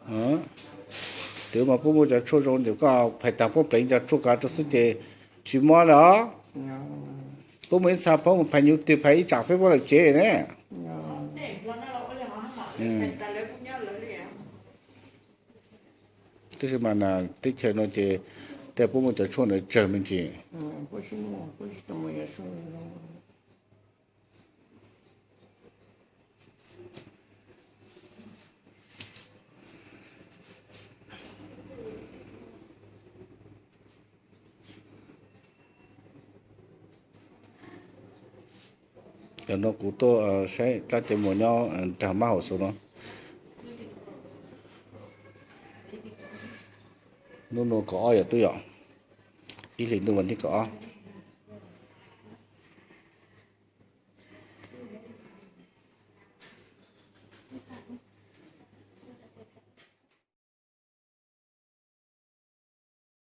Twb mas puab muaj cov tshuaj zoo, koj phais taag puab pleev cov tshuaj ko rua xwb ces tsis mob lawm os. Puab muaj ib txha puab mus phais nyuv twg phais ib tsaam xwb puab lawm tsev ne. Tab sis mas teb chaws no ces tej puab muaj cov tshuaj ntawd tsawg me ntsis. Cov no kuv tuaj saib dlaab tsi muaj nyob nraag mab hauv xus no. Nub nua kaum ob yom, tub yom, ib hlis ntuj vas thib kaum ob.